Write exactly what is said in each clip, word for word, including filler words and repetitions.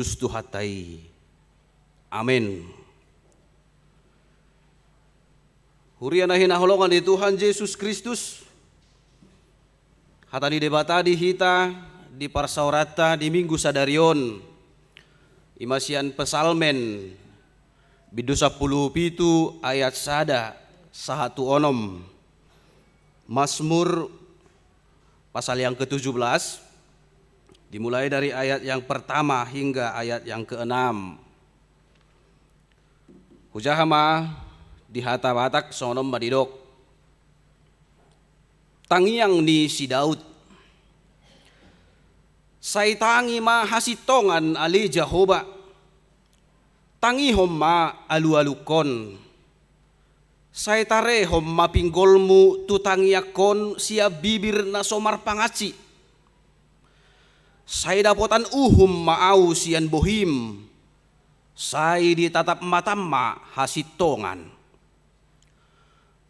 Kristus Tuhanta i. Amen. Huria na hinaholongan ni Tuhan Jesus Kristus, hata ni Debata di hita di parsaoranta di Minggu sadari on, i ma sian Psalmen bindu sampulu pitu ayat sada sahat tu onom. Mazmur pasal yang ketujuh belas, dimulai dari ayat yang pertama hingga ayat yang keenam. Hujaha ma di hata Batak songon on ma didok. Tangiang ni si Daud. Sai tangi ma hasintongan ale Jahowa. Tangihon ma alualungkon. Sai tarehon ma pinggolmu tu tangiangkon sian bibir na so marpangansi. Sai dapotan uhum ma au sian bohim. Sai ditatap matam ma hasintongan.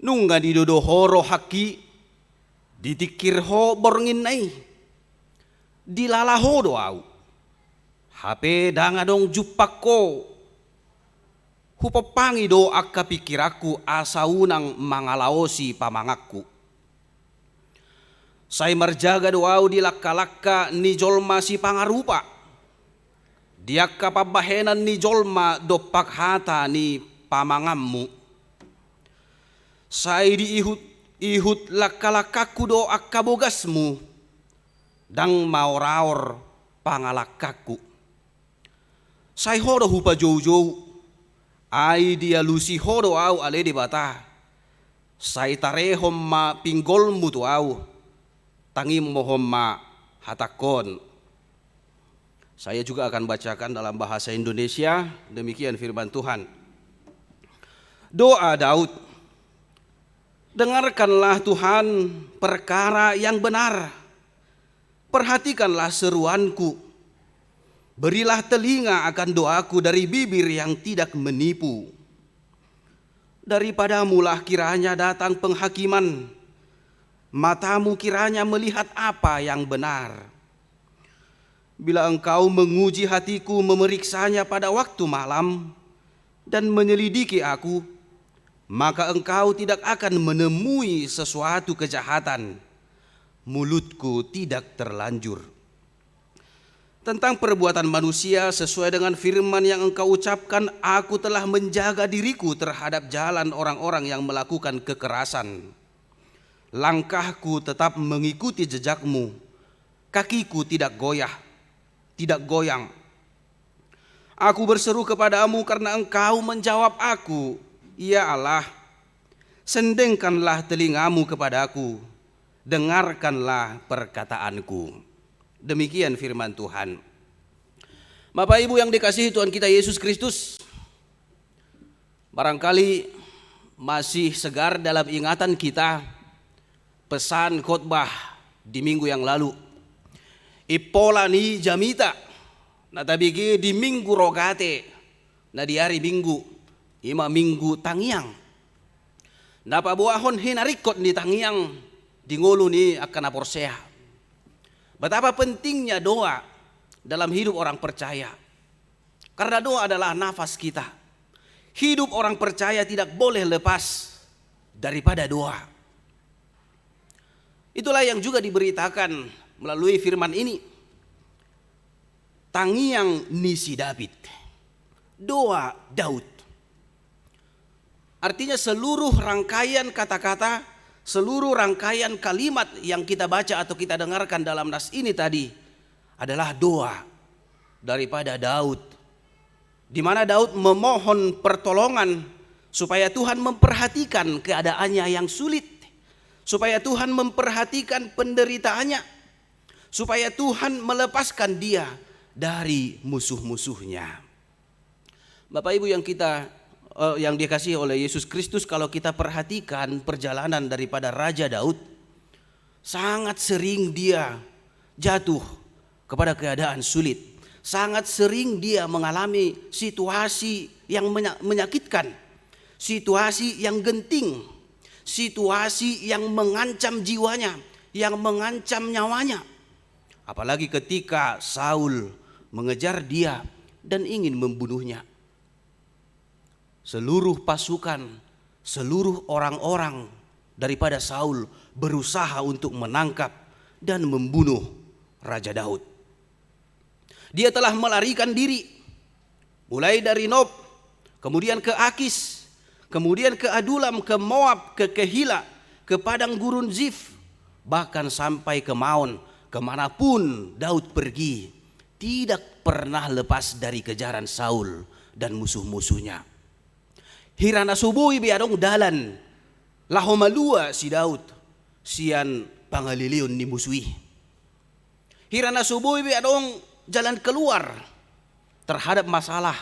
Nunga didodo ho rohangki, ditingkir ho borngin na i. Dilala ho do au. Hape ndang adong jumpang ho. Hupompangi do angka pingkiranku asa unang mangalaosi pamanganku. Sai marjaga do au di langkalangka ni jolma sipangarupa. Di angka pambahenan ni jolma dompak hata ni pamanganmu. Sai diihut-ihut langkalangkangku do angka bogasmu. Ndang maoraor pangalangkangku. Sai ho do hupajoujou, ai dialusi ho do au ale Debata. Sai tarehon ma pinggolmu tu au, tangihon ma hatangkon. Saya juga akan bacakan dalam bahasa Indonesia, demikian firman Tuhan. Doa Daud. Dengarkanlah Tuhan perkara yang benar. Perhatikanlah seruanku. Berilah telinga akan doaku dari bibir yang tidak menipu. Daripadamulah kiranya datang penghakiman. Matamu kiranya melihat apa yang benar. Bila Engkau menguji hatiku, memeriksanya pada waktu malam, dan menyelidiki aku, maka Engkau tidak akan menemui sesuatu kejahatan. Mulutku tidak terlanjur. Tentang perbuatan manusia, sesuai dengan firman yang Engkau ucapkan, aku telah menjaga diriku terhadap jalan orang-orang yang melakukan kekerasan. Langkahku tetap mengikuti jejak-Mu, kakiku tidak goyah, tidak goyang. Aku berseru kepada-Mu karena Engkau menjawab aku, ya Allah. Sendengkanlah telinga-Mu kepada-ku, dengarkanlah perkataan-Ku. Demikian firman Tuhan. Bapak Ibu yang dikasihi Tuhan kita Yesus Kristus, barangkali masih segar dalam ingatan kita pesan khotbah di minggu yang lalu. Impola ni jamita na tabege di Minggu Rogate, na di ari Minggu, i ma Minggu Tangiang. Na paboahon hinaringkot ni tangiang di ngolu ni angka na porsea. Betapa pentingnya doa dalam hidup orang percaya. Karena doa adalah nafas kita. Hidup orang percaya tidak boleh lepas daripada doa. Itulah yang juga diberitakan melalui firman ini. Tangiang ni si Daud. Doa Daud. Artinya, seluruh rangkaian kata-kata, seluruh rangkaian kalimat yang kita baca atau kita dengarkan dalam nas ini tadi adalah doa daripada Daud, di mana Daud memohon pertolongan supaya Tuhan memperhatikan keadaannya yang sulit, supaya Tuhan memperhatikan penderitaannya, supaya Tuhan melepaskan dia dari musuh-musuhnya. Bapak Ibu yang kita, eh, yang dikasihi oleh Yesus Kristus, kalau kita perhatikan perjalanan daripada Raja Daud, sangat sering dia jatuh kepada keadaan sulit. Sangat sering dia mengalami situasi yang menya-, menyakitkan, situasi yang genting, situasi yang mengancam jiwanya, yang mengancam nyawanya. Apalagi ketika Saul mengejar dia, dan ingin membunuhnya. Seluruh pasukan, seluruh orang-orang daripada Saul berusaha untuk menangkap dan membunuh Raja Daud. Dia telah melarikan diri, mulai dari Nob, kemudian ke Akis, kemudian ke Adulam, ke Moab, ke Kehila, ke padang gurun Zif, bahkan sampai ke Maon. Kemanapun Daud pergi, tidak pernah lepas dari kejaran Saul dan musuh-musuhnya. Hira na so boi be adong dalan laho malua si Daud sian pangaleleon ni musu i. Hira na so boi be adong jalan keluar terhadap masalah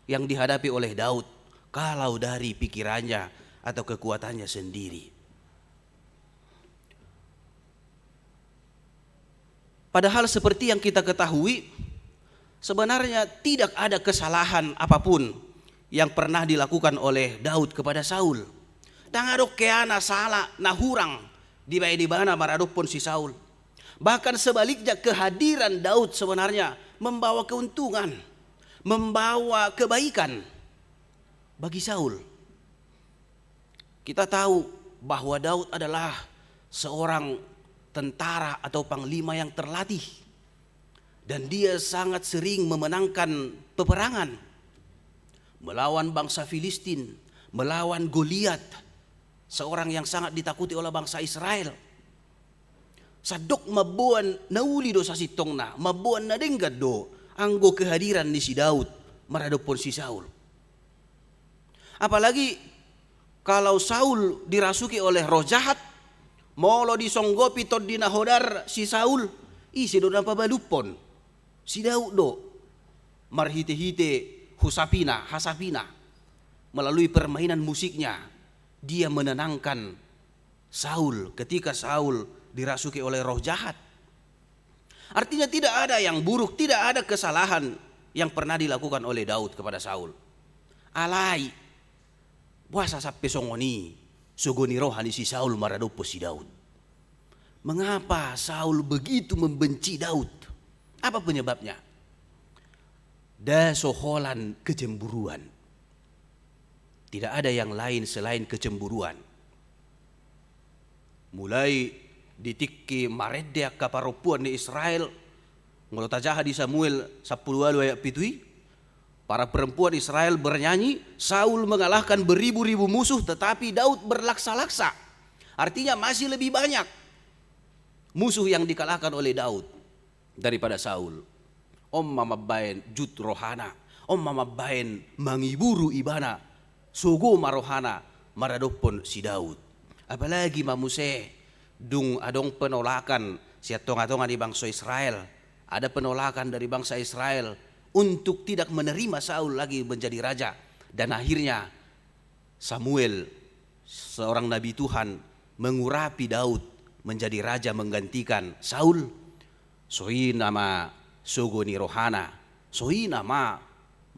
yang dihadapi oleh Daud, kalau dari pikirannya atau kekuatannya sendiri. Padahal seperti yang kita ketahui, sebenarnya tidak ada kesalahan apapun yang pernah dilakukan oleh Daud kepada Saul. Ndang adong keana sala na hurang dibaen ibana maradophon si Saul. Bahkan sebaliknya, kehadiran Daud sebenarnya membawa keuntungan, membawa kebaikan bagi Saul. Kita tahu bahwa Daud adalah seorang tentara atau panglima yang terlatih. Dan dia sangat sering memenangkan peperangan melawan bangsa Filistin, melawan Goliat, seorang yang sangat ditakuti oleh bangsa Israel. Sandok mamboan na uli do sasintongna, mamboan na denggan do anggo kehadiran ni si Daud maradophon si Saul. Apalagi kalau Saul dirasuki oleh roh jahat, molo disonggopi tondi na hodar si Saul, ise do na pabaluphon? Si Daud do. Marhite-hite husapina, hasapina, melalui permainan musiknya, dia menenangkan Saul ketika Saul dirasuki oleh roh jahat. Artinya, tidak ada yang buruk, tidak ada kesalahan yang pernah dilakukan oleh Daud kepada Saul. Alai, boasa sampe songon i sogo ni roha ni si Saul maradophon si Daud? Mengapa Saul begitu membenci Daud? Apa penyebabnya? Nda so holan kecemburuan. Tidak ada yang lain selain kecemburuan. Mulai di tingki marende angka parompuan ni Israel, molo tajaha di Samuel sampulu ualu ayat pitu i, para perempuan Israel bernyanyi, Saul mengalahkan beribu-ribu musuh, tetapi Daud berlaksa-laksa. Artinya, masih lebih banyak musuh yang dikalahkan oleh Daud daripada Saul. On ma mambaen jut rohana, on ma mambaen mangiburu ibana, sogo ma rohana maradophon si Daud. Apalagi ma muse dung adong penolakan sian tonga-tonga ni bangso Israel. Ada penolakan dari bangsa Israel untuk tidak menerima Saul lagi menjadi raja. Dan akhirnya Samuel, seorang nabi Tuhan, mengurapi Daud menjadi raja menggantikan Saul. Songon i nama sogo ni rohana, songon i nama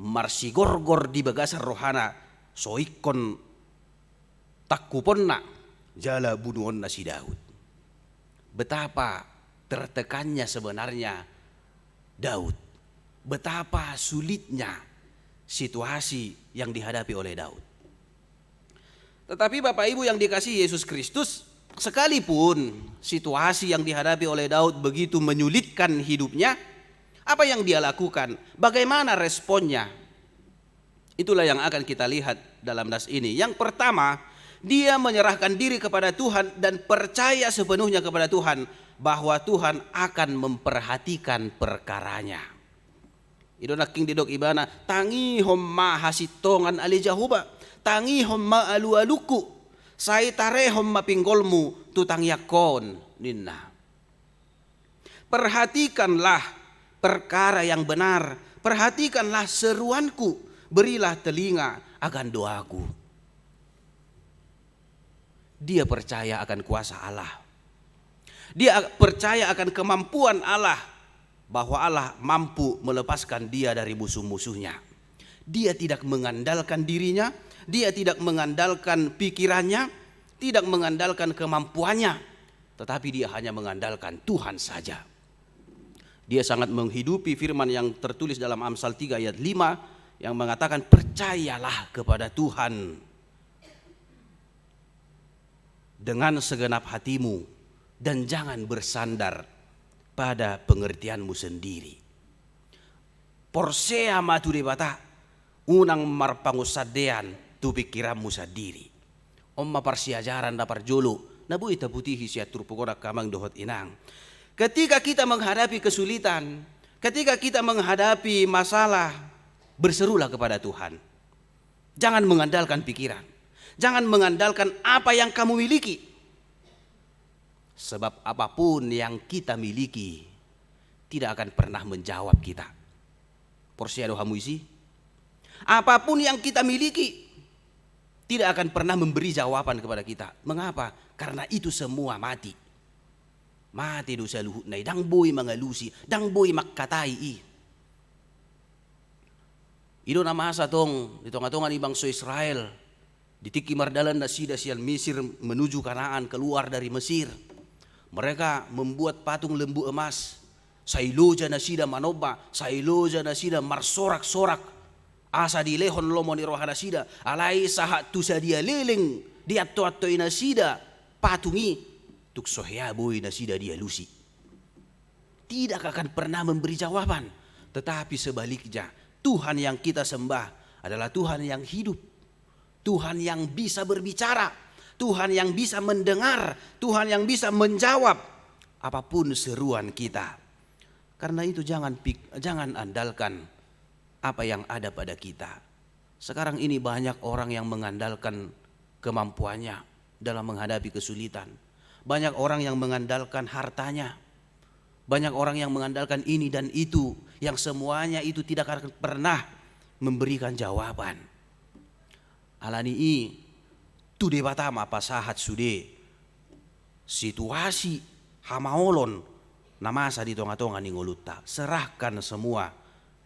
marsigorgor di bagasan rohana, so ingkon tangkuponna jala bunuonna si Daud. Betapa tertekannya sebenarnya Daud. Betapa sulitnya situasi yang dihadapi oleh Daud. Tetapi Bapak Ibu yang dikasihi Yesus Kristus, sekalipun situasi yang dihadapi oleh Daud begitu menyulitkan hidupnya, apa yang dia lakukan? Bagaimana responnya? Itulah yang akan kita lihat dalam nas ini. Yang pertama, dia menyerahkan diri kepada Tuhan dan percaya sepenuhnya kepada Tuhan bahwa Tuhan akan memperhatikan perkaranya. I do nangkin didok ibana, tangihon ma hasintongan ale Jahowa, tangihon ma alualungku, sai tarehon ma pinggolmu tu tangiangkon, ninna. Perhatikanlah perkara yang benar, perhatikanlah seruanku, berilah telinga akan doaku. Dia percaya akan kuasa Allah. Dia percaya akan kemampuan Allah, bahwa Allah mampu melepaskan dia dari musuh-musuhnya. Dia tidak mengandalkan dirinya, dia tidak mengandalkan pikirannya, tidak mengandalkan kemampuannya, tetapi dia hanya mengandalkan Tuhan saja. Dia sangat menghidupi firman yang tertulis dalam Amsal tiga ayat lima yang mengatakan, "Percayalah kepada Tuhan dengan segenap hatimu dan jangan bersandar pada pengertianmu sendiri." Porsea ma tu Debata, unang marpangunsandean tu pingkiranmu sandiri. On ma parsiajaran na parjolo na boi taputihi sian turpuk on, angka amang dohot inang. Ketika kita menghadapi kesulitan, ketika kita menghadapi masalah, berserulah kepada Tuhan. Jangan mengandalkan pikiran. Jangan mengandalkan apa yang kamu miliki. Sebab apapun yang kita miliki tidak akan pernah menjawab kita. Porsea do hamu isi? Apapun yang kita miliki tidak akan pernah memberi jawaban kepada kita. Mengapa? Karena itu semua mati. Mate do saluhutna i, ndang boi mangalusi, ndang boi mangkatai i. I do na masa tong di tonga-tonga ni bangso Israel, di tingki mardalan nasida sian Misir menuju Kanaan, keluar dari Mesir. Mereka membuat patung lembu emas, sai loja nasida manomba, sai loja nasida marsorak-sorak, asa dilehon lomo ni roha nasida, alai sahat tu sadia leleng dianto-antoi nasida patung i, tung so hea boi nasida dialusi. Tidak akan pernah memberi jawaban. Tetapi sebaliknya, Tuhan yang kita sembah adalah Tuhan yang hidup, Tuhan yang bisa berbicara, Tuhan yang bisa mendengar, Tuhan yang bisa menjawab apapun seruan kita. Karena itu, jangan pik-, jangan andalkan apa yang ada pada kita. Sekarang ini banyak orang yang mengandalkan kemampuannya dalam menghadapi kesulitan. Banyak orang yang mengandalkan hartanya. Banyak orang yang mengandalkan ini dan itu, yang semuanya itu tidak akan pernah memberikan jawaban. Alani i, tu Debata ma pasahat sude situasi hamaolon na masa di tonga-tonga ni ngolunta. Serahkan semua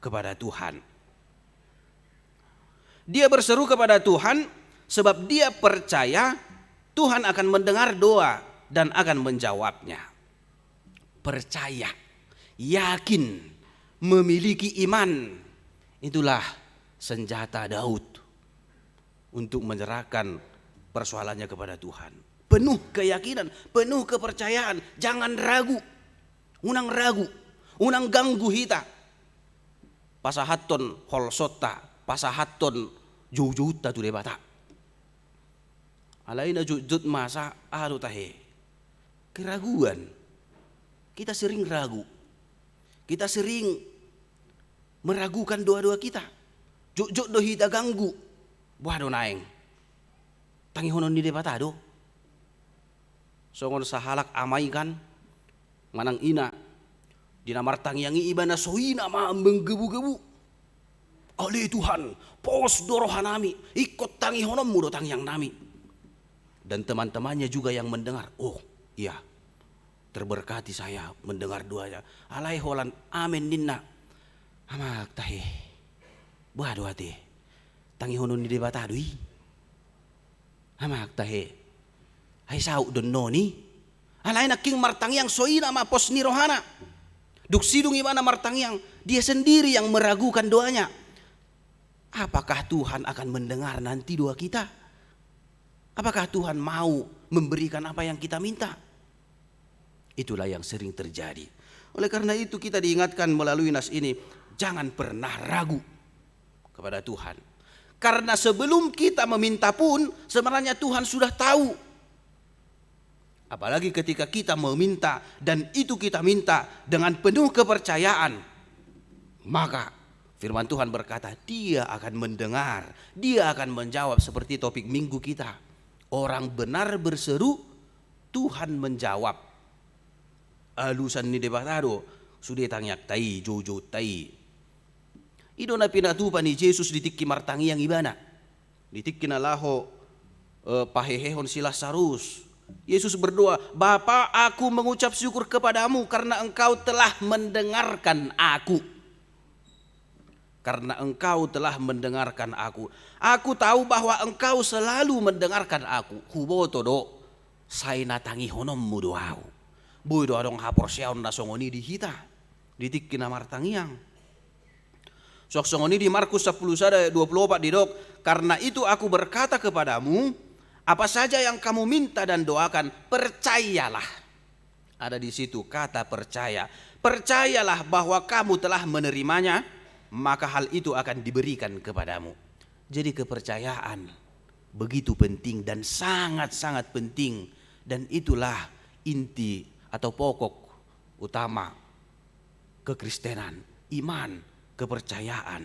kepada Tuhan. Dia berseru kepada Tuhan sebab dia percaya Tuhan akan mendengar doa dan akan menjawabnya. Percaya, yakin, memiliki iman, itulah senjata Daud untuk menyerahkan persoalannya kepada Tuhan. Penuh keyakinan, penuh kepercayaan, jangan ragu. Unang ragu, unang ganggu hita pasahathon holsonta, pasahathon joujounta tu Debata. Alai na jotjot masa, aha do tahe? Keraguan. Kita sering ragu. Kita sering meragukan doa-doa kita. Jotjot do hita ganggu. Boha do naeng? Tangihonon ni Debata do. Songon sahalak ama i kan, manang ina, di na martangiang i ibana so ina ma menggebu-gebu. Ale Tuhan, pos do rohanami, ingkon tangihononmu do tangiangnami. Dan teman-temannya juga yang mendengar, oh iya, terberkati saya mendengar doanya. Alai holan amen ninna. Amak tahe, boha do ate? Tangihonon ni Debata do i. Amak tahe, ai saut do annon i. Alai nangkin martangiang so ina ma pos ni rohana. Dung sidung ibana martangiang, dia sendiri yang meragukan doanya. Apakah Tuhan akan mendengar nanti doa kita? Apakah Tuhan mau memberikan apa yang kita minta? Itulah yang sering terjadi. Oleh karena itu, kita diingatkan melalui nas ini, jangan pernah ragu kepada Tuhan. Karena sebelum kita meminta pun, sebenarnya Tuhan sudah tahu. Apalagi ketika kita meminta dan itu kita minta dengan penuh kepercayaan, maka firman Tuhan berkata, Dia akan mendengar, Dia akan menjawab, seperti topik minggu kita. Orang benar berseru, Tuhan menjawab. Alusan ni Debata do sude tangiangta i, joujounta i. I do na pinatupa ni Jesus di tingki martangiang ibana. Di tingki na laho, eh, pahehehon si Lasarus, Jesus berdoa, "Bapa, aku mengucap syukur kepada-Mu karena Engkau telah mendengarkan aku. Karena Engkau telah mendengarkan aku. Aku tahu bahwa Engkau selalu mendengarkan aku." Huboto do, sai na tangihononmu do ahu. Boi do adong haporseaon na songon i di hita. di tingki na martangiang. Suang songon i di Markus sampulu sada ayat dua pulu opat didok, "Karena itu aku berkata kepadamu, apa saja yang kamu minta dan doakan, percayalah." Ada di situ kata percaya. "Percayalah bahwa kamu telah menerimanya, maka hal itu akan diberikan kepadamu." Jadi kepercayaan begitu penting dan sangat-sangat penting, dan itulah inti atau pokok utama kekristenan, iman, kepercayaan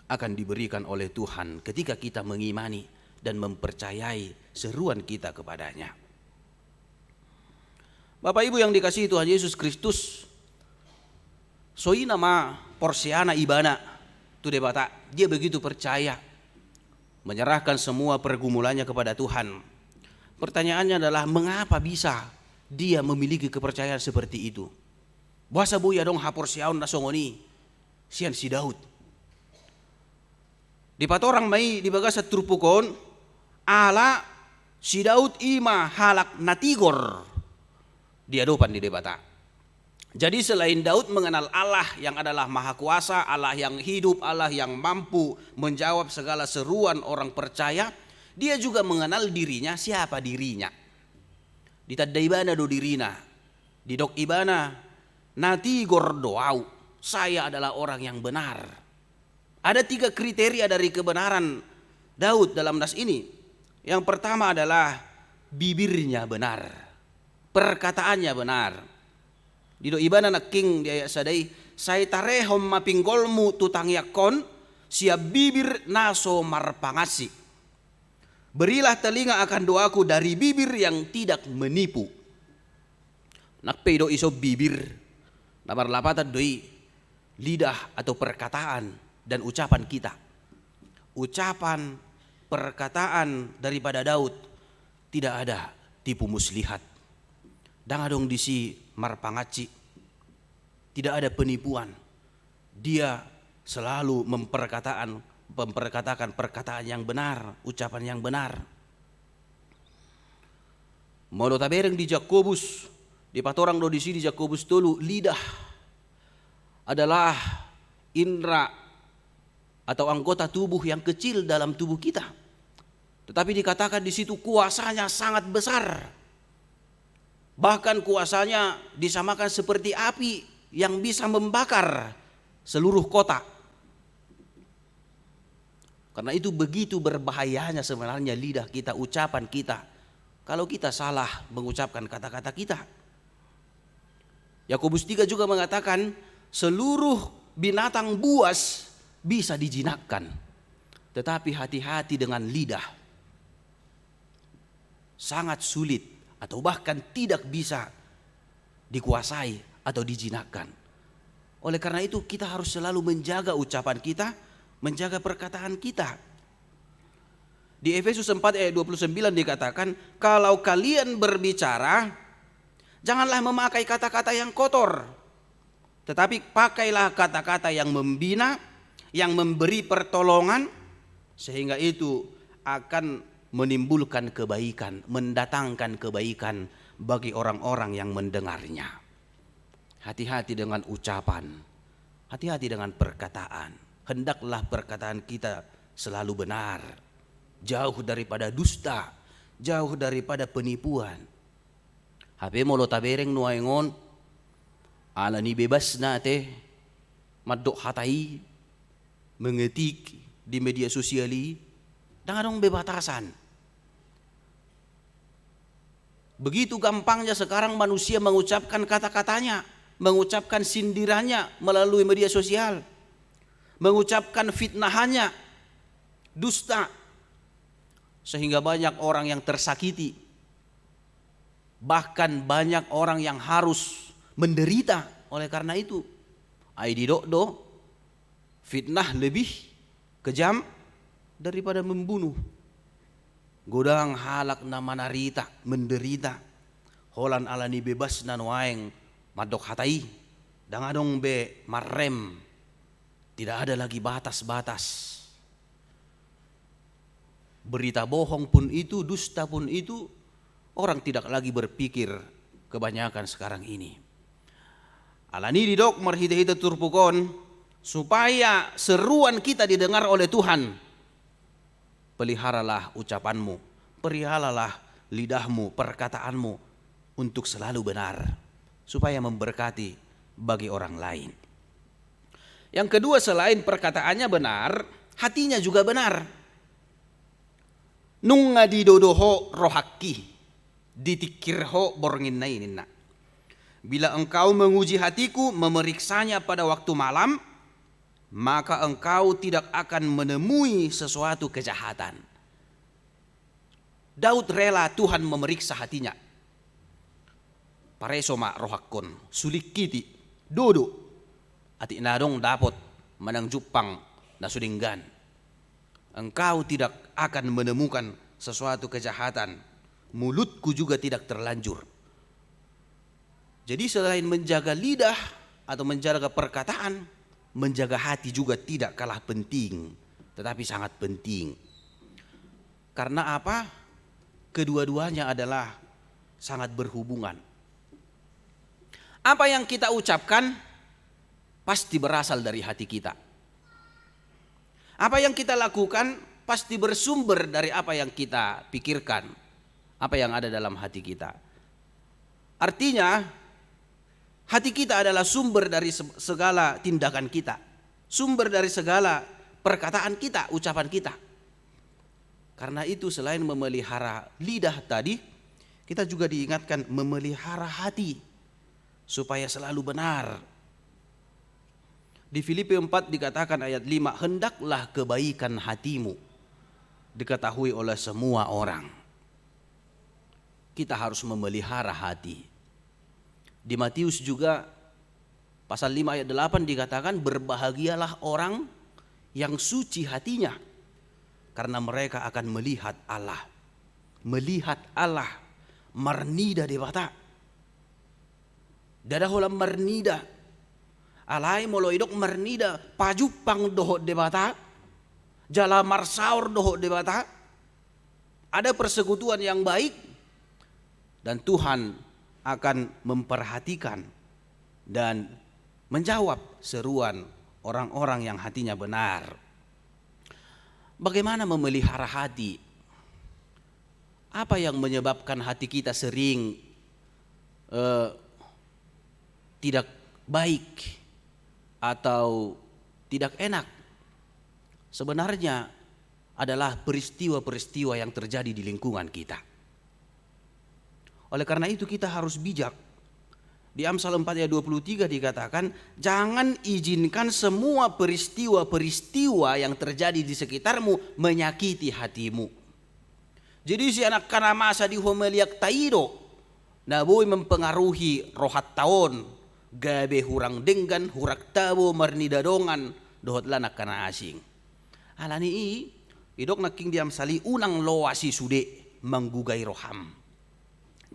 akan diberikan oleh Tuhan ketika kita mengimani dan mempercayai seruan kita kepada-Nya. Bapak Ibu yang dikasihi Tuhan Yesus Kristus, so i nama porseana ibana tu Debata, dia begitu percaya, menyerahkan semua pergumulannya kepada Tuhan. Pertanyaannya adalah, mengapa bisa dia memiliki kepercayaan seperti itu? Boasa boi adong haporseaon na songon i sian si Daud? Dipatorang ma i di bagasan turpuk on, ala si Daud i ma halak na tigor di adopan ni Debata. Jadi, selain Daud mengenal Allah yang adalah Maha Kuasa, Allah yang hidup, Allah yang mampu menjawab segala seruan orang percaya, dia juga mengenal dirinya, siapa dirinya. Ditanda ibana do dirina, didok ibana, "Na tigor do au, saya adalah orang yang benar." Ada tiga kriteria dari kebenaran Daud dalam nas ini. Yang pertama adalah bibirnya benar, perkataannya benar. Didok ibana nangkin di ayat sada i, "Sai tarehon ma pinggolmu tu tangiangkon, sian bibir na so marpangansi. Berilah telinga akan doaku dari bibir yang tidak menipu." Nang pe didok ison bibir, na marlapatan do i lidah atau perkataan dan ucapan kita. Ucapan, perkataan daripada Daud tidak ada tipu muslihat. Ndang adong disi marpangansi. Tidak ada penipuan. Dia selalu memperkataan, memperkatakan perkataan yang benar, ucapan yang benar. Molo tabereng di Jakobus, dipatorang do disi di Jakobus tolu, lidah adalah indra atau anggota tubuh yang kecil dalam tubuh kita. Tetapi dikatakan di situ kuasanya sangat besar. Bahkan kuasanya disamakan seperti api yang bisa membakar seluruh kota. Karena itu begitu berbahayanya sebenarnya lidah kita, ucapan kita. Kalau kita salah mengucapkan kata-kata kita. Yakobus tiga juga mengatakan, seluruh binatang buas bisa dijinakkan. Tetapi hati-hati dengan lidah. Sangat sulit atau bahkan tidak bisa dikuasai atau dijinakkan. Oleh karena itu, kita harus selalu menjaga ucapan kita, menjaga perkataan kita. Di Efesus empat ayat dua puluh sembilan dikatakan, "Kalau kalian berbicara, janganlah memakai kata-kata yang kotor, tetapi pakailah kata-kata yang membina, yang memberi pertolongan, sehingga itu akan menimbulkan kebaikan, mendatangkan kebaikan bagi orang-orang yang mendengarnya." Hati-hati dengan ucapan, hati-hati dengan perkataan. Hendaklah perkataan kita selalu benar, jauh daripada dusta, jauh daripada penipuan. Hape molo tabereng nuaeng on, ala ni bebasna ate mandok hata i, mengetik di media sosial i, ndang adong be batasan. Begitu gampangnya sekarang manusia mengucapkan kata-katanya, mengucapkan sindirannya melalui media sosial, mengucapkan fitnahannya, dusta, sehingga banyak orang yang tersakiti, bahkan banyak orang yang harus menderita oleh karena itu. Ai didok do, fitnah lebih kejam daripada membunuh. Godang halak na manarita, menderita, holan ala ni bebasna nuaeng mandok hata i, ndang adong be marrem, tidak ada lagi batas-batas. Berita bohong pun itu, dusta pun itu, orang tidak lagi berpikir kebanyakan sekarang ini. Alani i didok marhite-hite turpuk on, supaya seruan kita didengar oleh Tuhan, peliharalah ucapanmu, peliharalah lidahmu, perkataanmu untuk selalu benar, supaya memberkati bagi orang lain. Yang kedua, selain perkataannya benar, hatinya juga benar. Nunga didodo ho rohangki, ditingkir ho bornginna i, ninna. Bila engkau menguji hatiku, memeriksanya pada waktu malam, maka engkau tidak akan menemui sesuatu kejahatan. Daud rela Tuhan memeriksa hatinya. Pareso ma rohangkon, sulingkiti, dodo, atik na adong dapot manang jumpang na so denggan. Engkau tidak akan menemukan sesuatu kejahatan, mulutku juga tidak terlanjur. Jadi, selain menjaga lidah atau menjaga perkataan, menjaga hati juga tidak kalah penting, tetapi sangat penting. Karena apa? Kedua-duanya adalah sangat berhubungan. Apa yang kita ucapkan pasti berasal dari hati kita. Apa yang kita lakukan pasti bersumber dari apa yang kita pikirkan, apa yang ada dalam hati kita. Artinya, hati kita adalah sumber dari se-, segala tindakan kita, sumber dari segala perkataan kita, ucapan kita. Karena itu, selain memelihara lidah tadi, kita juga diingatkan memelihara hati supaya selalu benar. Di Filipi empat dikatakan ayat lima, "Hendaklah kebaikan hatimu diketahui oleh semua orang." Kita harus memelihara hati. Di Matius juga pasal lima ayat delapan dikatakan, "Berbahagialah orang yang suci hatinya, karena mereka akan melihat Allah." Melihat Allah, marnida Debata. Ndada holan marnida. Alai molo idok marnida, pajumpang dohot Debata, jala marsaor dohot Debata, ada persekutuan yang baik, dan Tuhan akan memperhatikan dan menjawab seruan orang-orang yang hatinya benar. Bagaimana memelihara hati? Apa yang menyebabkan hati kita sering, eh, tidak baik atau tidak enak? Sebenarnya adalah peristiwa-peristiwa yang terjadi di lingkungan kita. Oleh karena itu, kita harus bijak. Di Amsal empat ayat dua puluh tiga dikatakan, "Jangan izinkan semua peristiwa-peristiwa yang terjadi di sekitarmu menyakiti hatimu." Jadi, sian angka na masa di humaliangta i do na boi mempengaruhi rohanta on, gabe hurang denggan, hurang tabo, marnida dongan dohot lan angka na asing. Alani i, idok nangkin di Amsal i, unang loas i sude manggugai roham.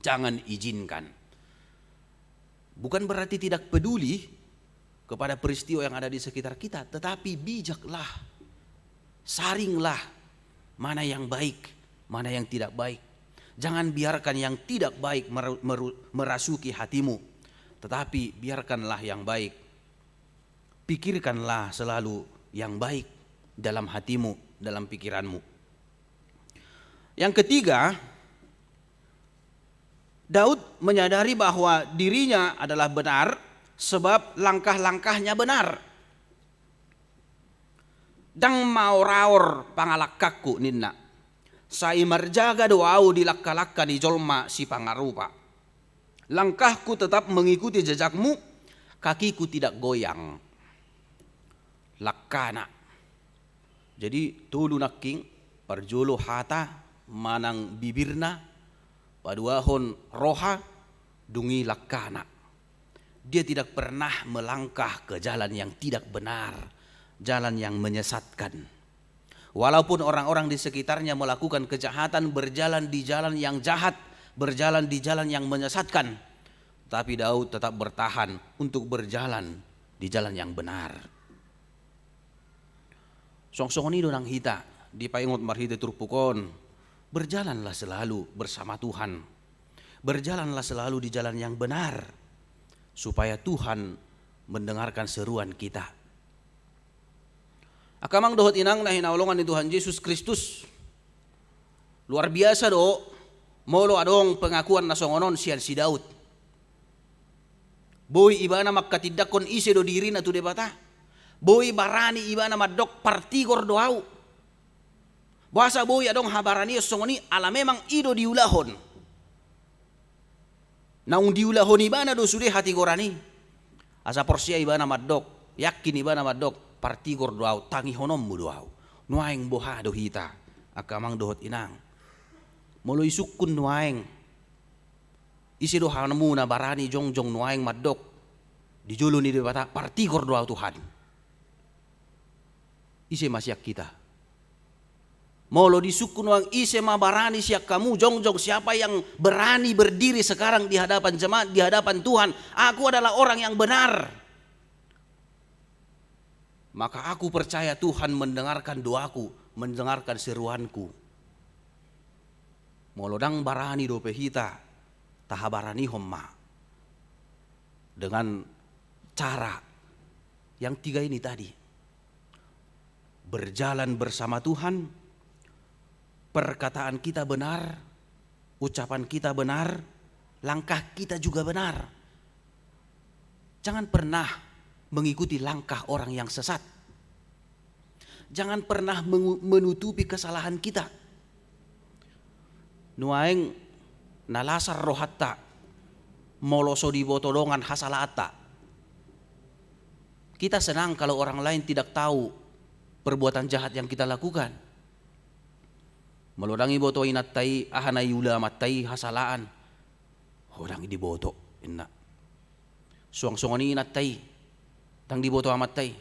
Jangan izinkan. Bukan berarti tidak peduli kepada peristiwa yang ada di sekitar kita, tetapi bijaklah, saringlah mana yang baik, mana yang tidak baik. Jangan biarkan yang tidak baik meru-, meru-, merasuki hatimu, tetapi biarkanlah yang baik. Pikirkanlah selalu yang baik dalam hatimu, dalam pikiranmu. Yang ketiga, Daud menyadari bahwa dirinya adalah benar sebab langkah-langkahnya benar. "Ndang maoraor pangalangkangku," ninna. "Sai marjaga do ahu di langka-langka ni jolma sipangarupa. Langkahku tetap mengikuti jejakmu, kakiku tidak goyang." Langkana. Jadi, tolu nangkin, parjolo hata manang bibirna, paduahon roha, dung i langkana. Dia tidak pernah melangkah ke jalan yang tidak benar, jalan yang menyesatkan. Walaupun orang-orang di sekitarnya melakukan kejahatan, berjalan di jalan yang jahat, berjalan di jalan yang menyesatkan, tapi Daud tetap bertahan untuk berjalan di jalan yang benar. Songon-songon i do nang hita, dipaingot marhite turpuk on, berjalanlah selalu bersama Tuhan. Berjalanlah selalu di jalan yang benar. supaya Tuhan mendengarkan seruan kita. Angka amang dohot inang na hinaholongan ni Tuhan Jesus Kristus, luar biasa do molo adong pengakuan na songon on sian si Daud. Boi ibana mangkatindangkon ise do dirina tu Debata. Boi barani ibana mandok, "Partigor do ahu." Boasa boi adong habaranion songon i? Ala memang i do diulahon. Naung diulahon ibana do sude hatigoran i. Asa porsea ibana mandok, yakin ibana mandok, "Partigor do ahu, tangihononmu do ahu." Nuaeng boha do hita, angka amang dohot inang? Molo isungkun nuaeng, ise do hamuna barani jongjong nuaeng mandok di jolo ni Debata, "Partigor do ahu, Tuhan"? Ise ma sian hita? Molo disungkun nuaeng, ise ma barani sian hamu jongjong, siapa yang berani berdiri sekarang di hadapan jemaat, di hadapan Tuhan, "Aku adalah orang yang benar, maka aku percaya Tuhan mendengarkan doaku, mendengarkan seruanku." Molo ndang barani dope hita, tahabaranihon ma dengan cara yang tiga ini tadi. Berjalan bersama Tuhan, perkataan kita benar, ucapan kita benar, langkah kita juga benar. Jangan pernah mengikuti langkah orang yang sesat. Jangan pernah mengu-, menutupi kesalahan kita. Nuaeng na lasar rohanta molo so diboto dongan hasalaanta. Kita senang kalau orang lain tidak tahu perbuatan jahat yang kita lakukan. Molo ndang diboto inanta i aha na niula amanta i, hasalaan, "Ho, ndang diboto," ninna. Suang songon i inanta i, ndang diboto amanta i,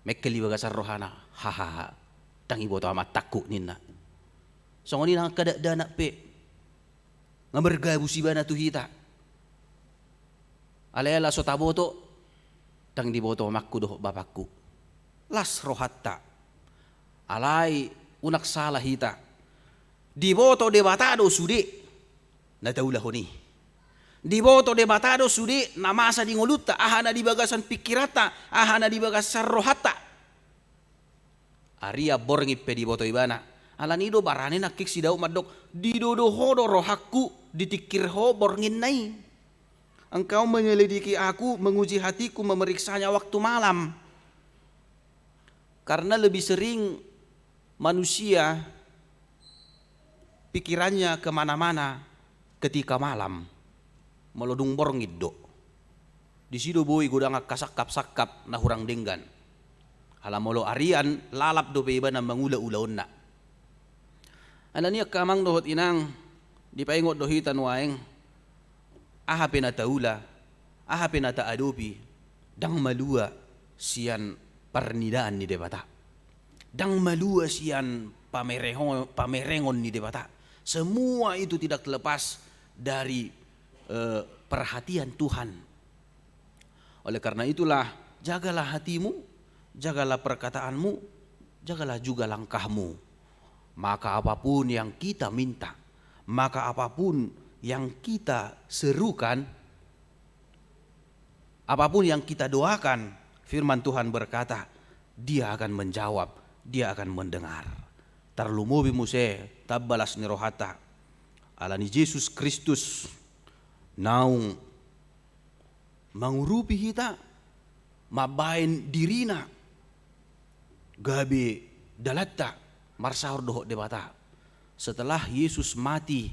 mengkel di bagasan rohana, "Hahaha, ndang diboto amantangku," ninna. Songon i nang angka dakdanak pe, nga margabus ibana tu hita. Alai ala so taboto, "Ndang diboto amangku dohot bapangku." Las rohanta. Alai unang sala hita. Diboto Debata do sude na taulahon i. Diboto Debata do sude na masa di ngolunta, aha na di bagasan pingkiranta, aha na di bagasan rohanta. Arian borngin pe diboto ibana. Alani i do barani nangkin si Daud mandok, "Didodo Ho do rohangku, ditingkir Ho bornginna i. Engkau menyelidiki aku, menguji hatiku, memeriksanya waktu malam." Karena lebih sering manusia pikirannya kemana-mana ketika malam. Molo dung borngin do. Disi do boi godang angka sangkap-sangkap na hurang denggan. Ala molo arian, lalap dope ibana mangula ulaonna. Alani i angka amang dohot inang, dipaingot do hita nuaeng, aha pe na taula, aha pe na taadopi, ndang malua sian parnidaan ni Debata. Ndang malua sian pamerengo-, pamerengon ni Debata. Semua itu tidak terlepas dari, eh, perhatian Tuhan. Oleh karena itulah, jagalah hatimu, jagalah perkataanmu, jagalah juga langkahmu. Maka apapun yang kita minta, maka apapun yang kita serukan, apapun yang kita doakan, firman Tuhan berkata, Dia akan menjawab, Dia akan mendengar. Tarlumobi muse tamba las ni rohanta. Alani Jesus Kristus naung mangurupi hita, mambahen dirina gabe dalanta marsaor dohot Debata. Setelah Yesus mati,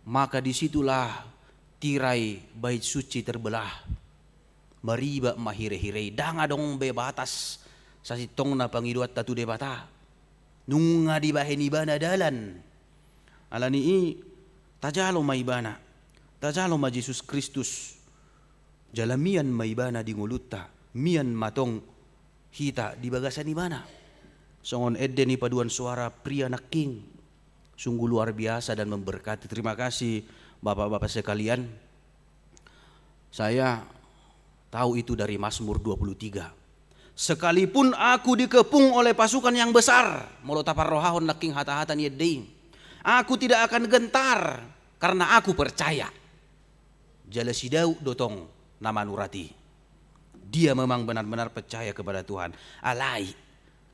maka disitulah tirai bait suci terbelah. Maribat ma hirehire i, ndang adong be batas sasintongna pangidoanta tu Debata. Nunga dibahen ibana dalan. Alani i, tajalo ma ibana, tajalo ma Jesus Kristus. Jala mian ma ibana di ngolunta, mian ma tong hita di bagasan ibana. Songon ende ni paduan suara pria nangkin, sungguh luar biasa dan memberkati. Terima kasih, Bapak-bapak sekalian. Saya tahu itu dari Mazmur dua puluh tiga. "Sekalipun aku dikepung oleh pasukan yang besar," molo taparrohahon nangkin hata-hata ni ende i, "aku tidak akan gentar, karena aku percaya." Jala si Daud do tong na manurat i. Dia memang benar-benar percaya kepada Tuhan. Alai,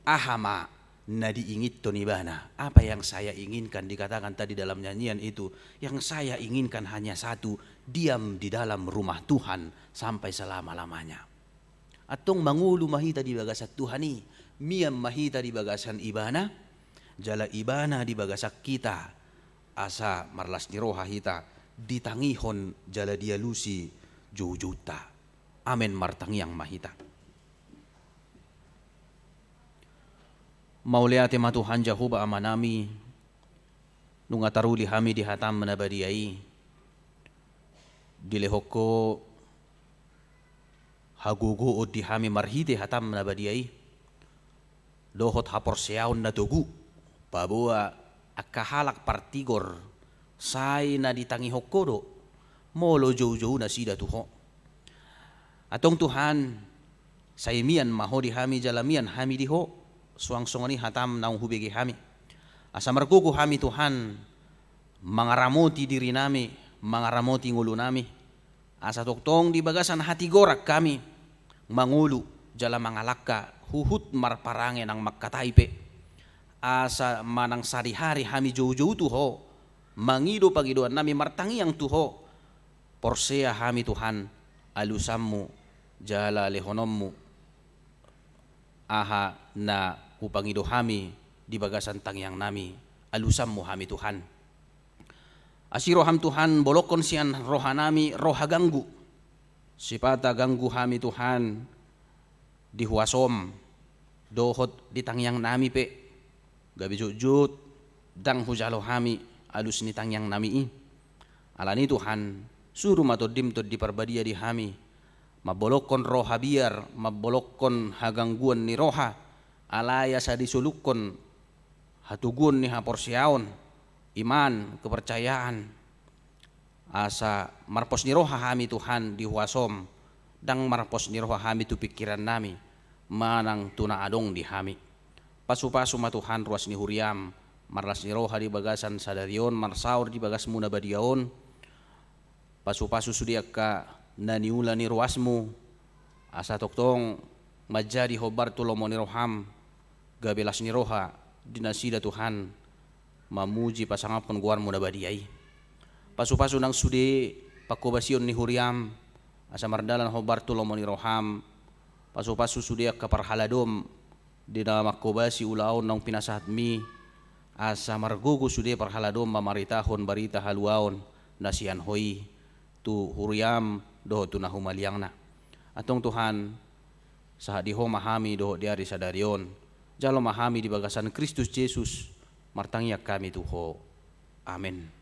aha ma na diinginhon ibana? Apa yang saya inginkan, dikatakan tadi dalam nyanyian itu, yang saya inginkan hanya satu, diam di dalam rumah Tuhan sampai selama-lamanya. Antong mangolu ma hita di bagasan Tuhan i, mian ma hita di bagasan ibana, jala ibana di bagasan hita, asa marlas ni roha hita, ditangihon jala dialusi joujounta. Amen, martangiang ma hita. Mauliate ma Tuhan Jahowa Amanami, nunga taruli hami di hatam na badia i, dilehon Ho hagogoon di hami marhite hatam na badia i, dohot haporseaon na togu, paboa angka halak partigor, sai na ditangihon Ho do, molo joujou nasida tu Ho. Antong Tuhan, sai mian ma Ho di hami jala mian hami di Ho, suang songon i hatam naung hubege hami. Asa margogo hami Tuhan, mangaramoti dirinami, mangaramoti ngolunami, asa tongtong di bagasan hatigoran hami mangolu jala mangalangka huhut marparange nang mangkatai pe. Asa manang sadihari hami joujou tu Ho, mangido pangidoannami martangiang tu Ho, porsea hami Tuhan, alusanMu jala lehononMu aha na hupangido hami di bagasan tangiangnami, alusanMu hami Tuhan. Asi rohaM Tuhan, bolongkon sian rohanami roha ganggu. Sipata ganggu hami Tuhan di huasoM, dohot di tangiangnami pe, gabe jotjot, ndang hujalo hami alus ni tangiangnami i. Alani Tuhan, suru ma TondiM Tondi Parbadia di hami, mambolongkon roha biar, mambolongkon hagangguan ni roha, alai asa disolukkon hatoguon ni haporseaon, iman, kepercayaan, asa marpos ni roha hami Tuhan di huasoM, ndang marpos ni roha hami tu pingkirannami, manang tu na adong di hami. Pasupasu ma Tuhan ruas ni huriaM, marlas ni roha di bagasan sadari on, marsaor di bagasMu na badia on, pasupasu sude angka na niula ni ruasMu, asa tongtong manjadi hombar tu lomo ni rohaM, gabe las ni roha di nasida Tuhan, mamuji pasangaphon goarMu na badia i. Pasupasu nang sude panghobasion ni huriaM, asa mardalan hombar tu lomo ni rohaM, pasupasu sude angka parhaladoM, di na manghobasi ulaon naung pinasahatMi, asa margogo sude parhaladoM mamaritahon barita haluaon na sian Ho i, tu huriaM dohot tu na humaliangna. Antong Tuhan, sahat di Ho ma hami dohot di ari sadari on, jalo ma hami di bagasan Kristus Jesus, martangiang hami tu Ho. Amen.